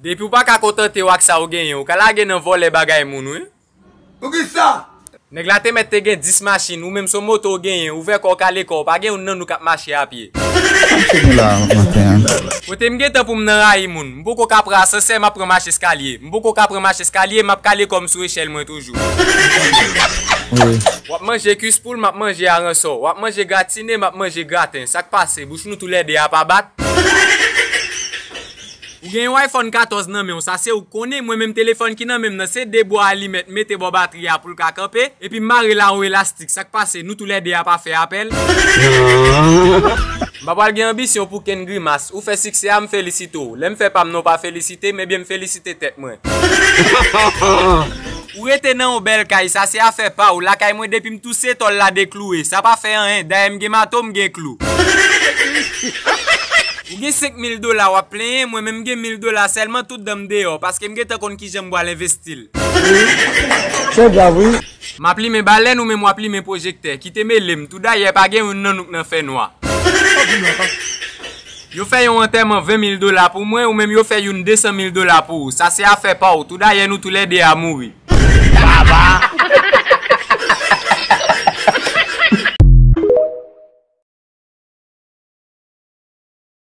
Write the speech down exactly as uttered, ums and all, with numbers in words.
Depi w pa ka kontante w ak sa w genyen, ou ka lage nan vòlè bagay moun, wi. Poukisa? Nèg la te mèt te gen dis machin, ou menm se yon moto w genyen, ouvè kò w kale kò w, pa gen youn nan nou k ap mache a pye. Sa m fè nou la maten an? Kote m gentan pou m nan rayi moun, m poko ka pran asansè, m ap pran mache eskalye. M poko ka pran mache eskalye, m ap kale kò m sou echèl mwen toujou. Wi. W ap manje kispoul, m ap manje aransò. W ap manje gratine, m ap manje graten. Sa k pase? Bouch nou toulède a pa bat? Ou gen yon iPhone katòz nan men w, sa se ou k konnen, mwen menm telefòn ki nan men m nan, se de bwa alimèt m mete bò batri a pou l ka kanpe, epi m mare l a yon elastik. Sa k pase? Nou toulède a pa fè apèl? M pa pral gen anbisyon pou kenn grimas. Ou fè siksè a, m felisite w. Lè m fè pa m nan, w pa felisite m, ebyen m felisite tèt mwen. Ou rete nan yon bèl kay, sa se afè pa w. Lakay mwen depi m touse tòl la deklouwe. Sa pa fè anyen, dayè m gen mato, m gen klou. Ou gen senk mil dola w ap plenyen, mwen menm m gen mil dola sèlman, tout dan m deyò, paske m gentan konn kijan m pral envesti l. Se grav, wi. M ap limen balèn, ou menm w ap limen pwojektè. Kite mele m, tou dayè pa gen youn nan nou k nan fènwa. Yo fè yon antèman ven mil dola pou mwen, ou menm yo fè youn de san mil dola pou ou. Sa se afè pa w, tou dayè nou toulède a mouri.